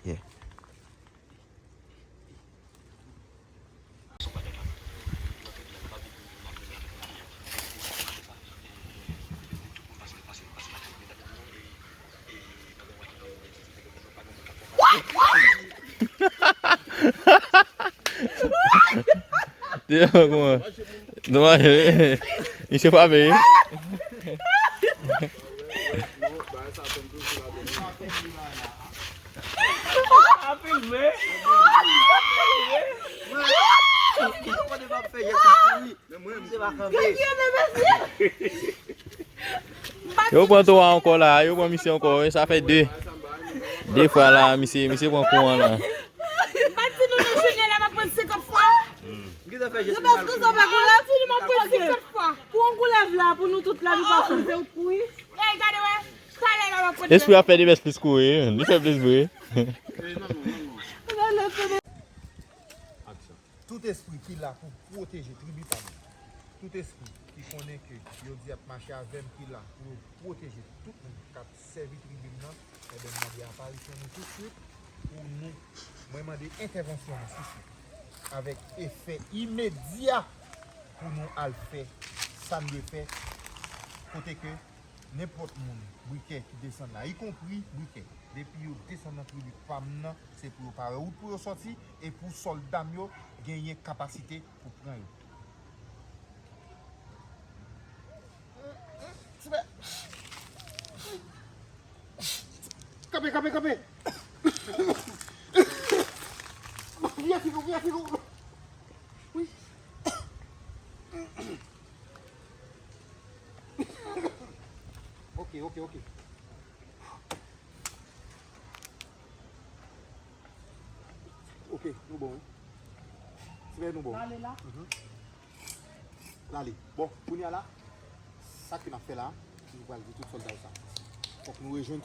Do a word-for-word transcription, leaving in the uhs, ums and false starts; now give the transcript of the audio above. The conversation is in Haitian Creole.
Yeah. Te kòman? Domaj, misye frape wi. Yo pran twa ankò la, yo pran misye ankò, wi, sa fè de. De fwa la, misye, misye pran kou an la. M pa t di nou nan jounen la, m ap pran senkant fwa. Yo pa koze pa koulèv. M ap pran senkant fwa. Pou yon koulèv la, pou nou tout la, nou pa koze ou kouri. Ey, gade wè, talè la, m ap pran. Espri ap fè de bès plis kouri, wi. Li fè plis bri. Tout espri ki la pou pwoteje tribi pa m, tout espri ki konnen ke yo di y ap mache avè m, ki la pou yo pwoteje tout moun k ap sèvi tribi m nan, ebyen, m mande aparisyon nou tousuit pou nou, mwen mande entèvansyon nou tousuit, avèk efè imedya pou nou al fè sa n dwe fè, kote ke nenpòt moun, brikè ki desann la, ikonpri brikè, depi yo desann nan tribi pa m nan, se pou yo pare wout pou yo sòti, e pou sòlda m yo genyen kapasite pou pran yo. Kanpe, kanpe, kanpe! Vire figi w, vire figi w! Wi. Ok, ok, ok. Ok, nou bon, wi. Ti bèy nou bon. L ale la? Mhm. L ale. Bon, kounye a la, sa ke n ap fè la, nou pral di tout sòlda yo sa. Fòk nou rejwenn